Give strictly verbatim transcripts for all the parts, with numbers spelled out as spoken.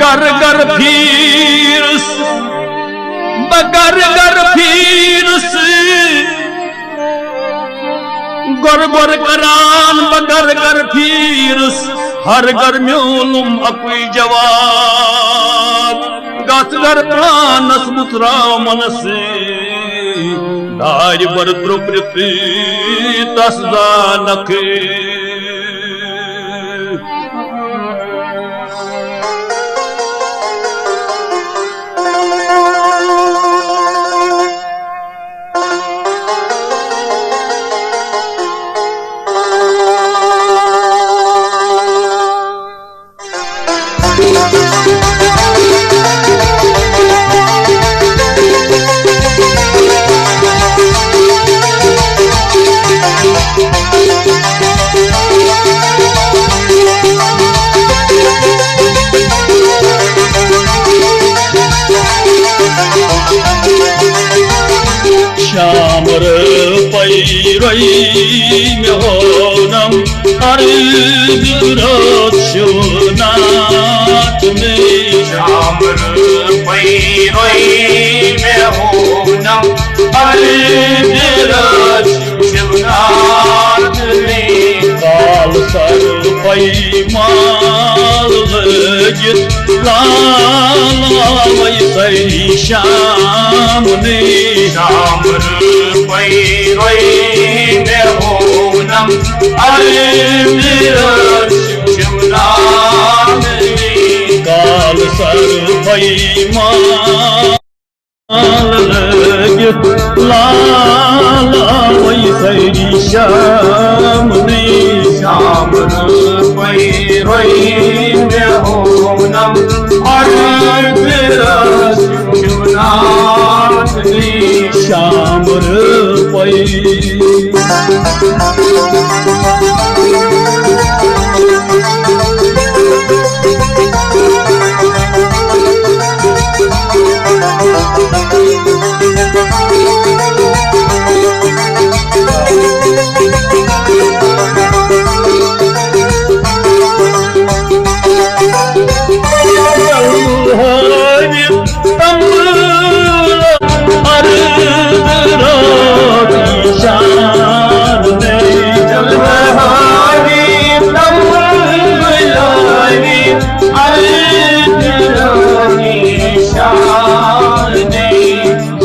گر گر پھیرس، بہ گر گر پھیرس، گر گر کران بہ گر گر پھیرس، ہر گر میولم اکوے جواب، گتھ گر پانس بتراونس، دارِ بر ترپرتی تس زانکھ۔ شام رٲژ پے روی مےٚ ہونم، عرض رٲژ شِوناتھ نے۔ شام رٲژ پے روی مےٚ ہونم، عرض رٲژ شِوناتھ نے۔ کال سر پے مال لٲگِتھ، لال آوے سٲری شام نے۔ شام رٲژ پے روی مےٚ ہونم، عرض رٲژ شِوناتھ نے۔ کال سر پے مال لٲگِتھ، لال آوے سٲری شام نے۔ شام رٲژ پے روی مےٚ ہونم، عرض رٲژ شِوناتھ نے۔ شام رٲژ پے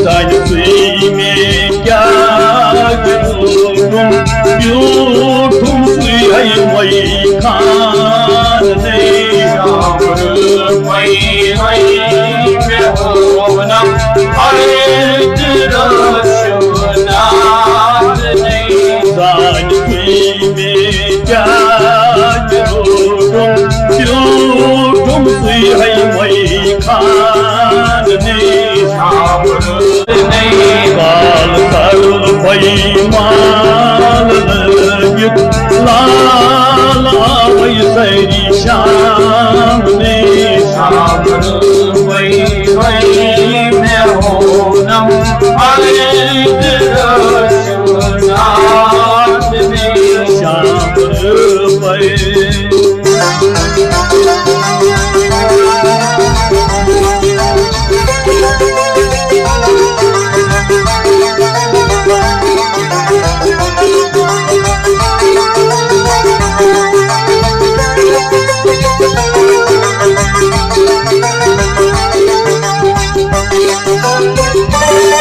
زانہِ تُہۍ مےٚ کیٛاہ روٗدُم، بیوٗٹھُم سُے ہے مٔے خان نے۔ شام رٲژ پے روی مےٚ ہونم، عرض رٲژ شِوناتھ نے۔ زانہِ تُہۍ مےٚ کیٛاہ روٗدُم، بیوٗٹھُم سُے ہے مٔے خان نے۔ شام رٲژ کال سر پے مال لٲگِتھ، لال آوے سٲری شام نے۔ شام رٲژ پے روی مےٚ ہونم، عرض رٲژ شِوناتھ نے۔ شام رٲژ پے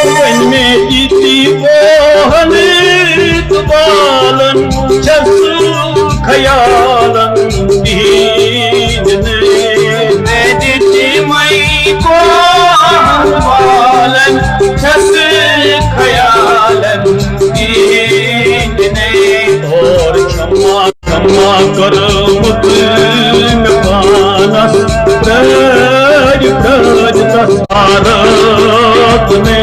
وۄنۍ مےٚ یِتہِ اوہن تہٕ بالن چھَس خیالن کِہیٖنۍ نہٕ۔ مےٚ دِتۍ یِمَے کوہن بالن چھَس خیالن کِہیٖنۍ نہٕ۔ اور چھَما، چھَما کٔرمٕژ مےٚ پانَس پرٛٲرۍ پرٛٲرۍ تَس راتھ نے۔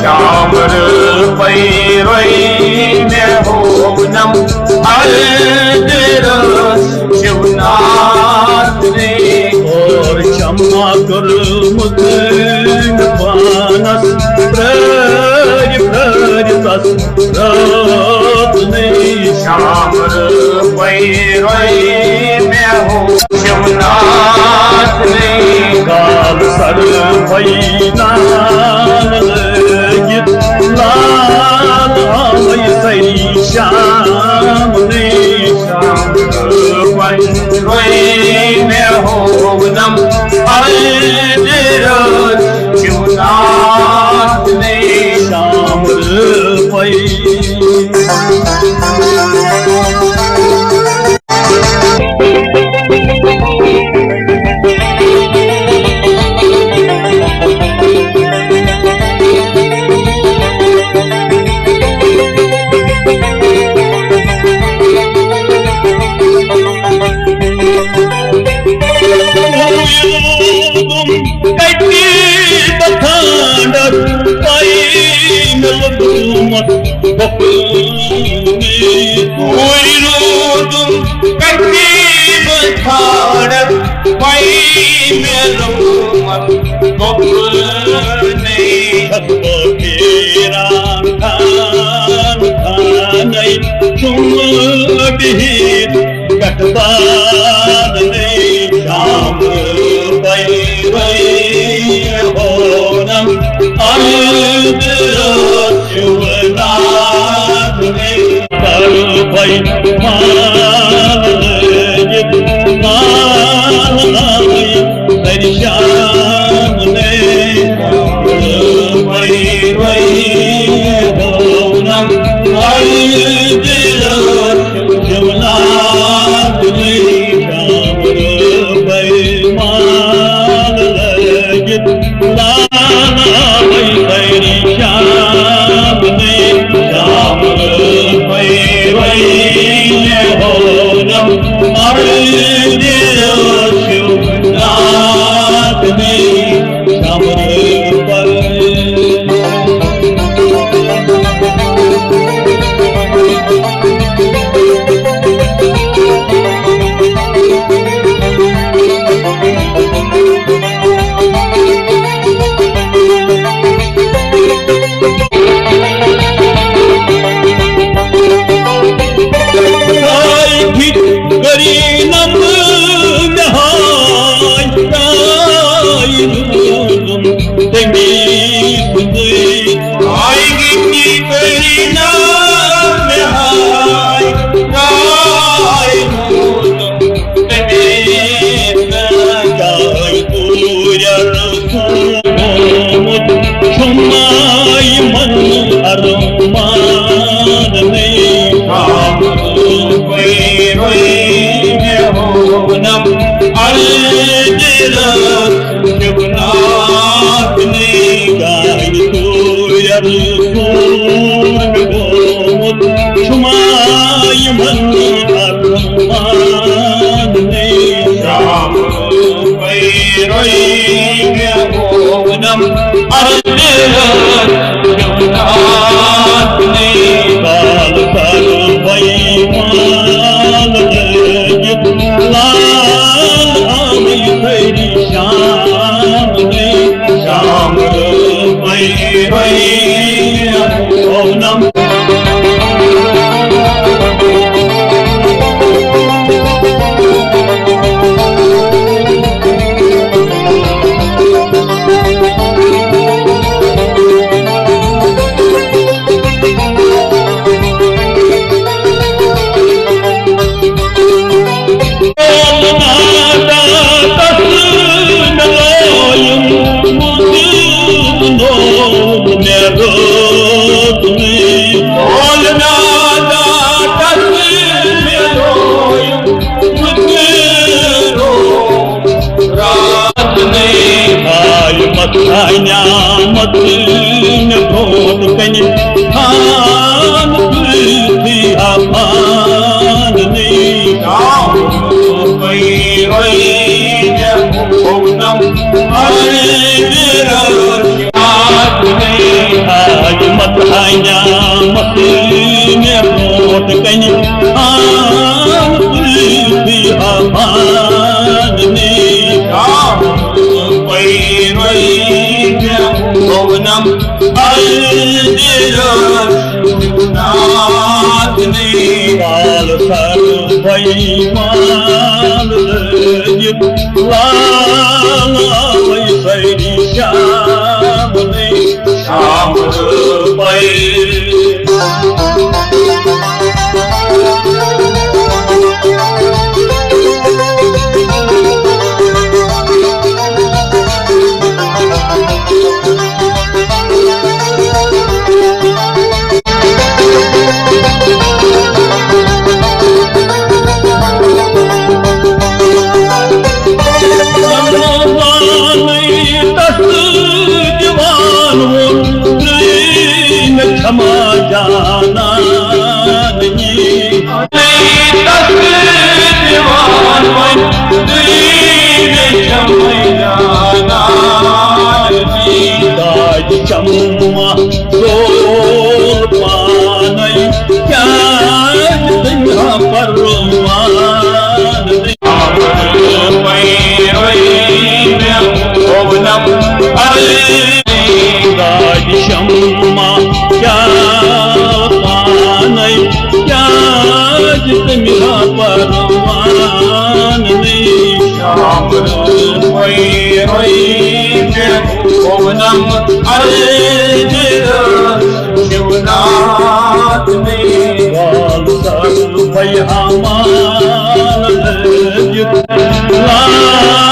شام رٲژ پے روی مےٚ ہونم، عرض رٲژ شِوناتھ نے۔ اور چھَما کٔرمٕژ مےٚ پانَس پرٛٲرۍ پرٛٲرۍ تَس راتھ نے۔ شام رٲژ پے روی مےٚ ہونم، شِوناتھ نے۔ نان لٲگِتھ لال آوے پریشان، نشان وۄنۍ روے مےٚ ہوونم اندر چُنان نشان روے۔ کَتہِ بہٕ ژھانٛڈَتھ، تۄہہِ مےٚ لوٚبمُت گۄپھٕ۔ کوٗرِ روٗدُم کَتہِ بہٕ ژھانٛڈَتھ، تۄہہِ مےٚ لوٚبمُت گۄپھٕ۔ چھَس بہٕ پھیران خان خانَے، تِم بِہِتھ پٮ۪ٹھ بانَے۔ شام پَیرَے ہونَم اَندرٕ چُنان نشان۔ کَرٕ بہٕ مال لٲگِتھ، مال آوٕے پریشان نشان۔ کَرٕ بہٕ مال لٲگِتھ، مال آوٕے پریشان نشان۔ آیہِ مکھانیامت مےٚ برونٛٹھ کنہِ خان پرٛتھی آفان نی۔ آیہِ مکھانیامت مےٚ برونٛٹھ کنہِ خان پرٛتھی آفان نی۔ داج چمہ زول پانے، کیازِ تمہِ پروان؟ داج شمع کیٛاہ پانے، کیازِ تمہِ پروان؟ شام روی روی مےٚ وونم عرض شِوناتھ نے۔ وال سر پیغامان لٲگِتھ، لا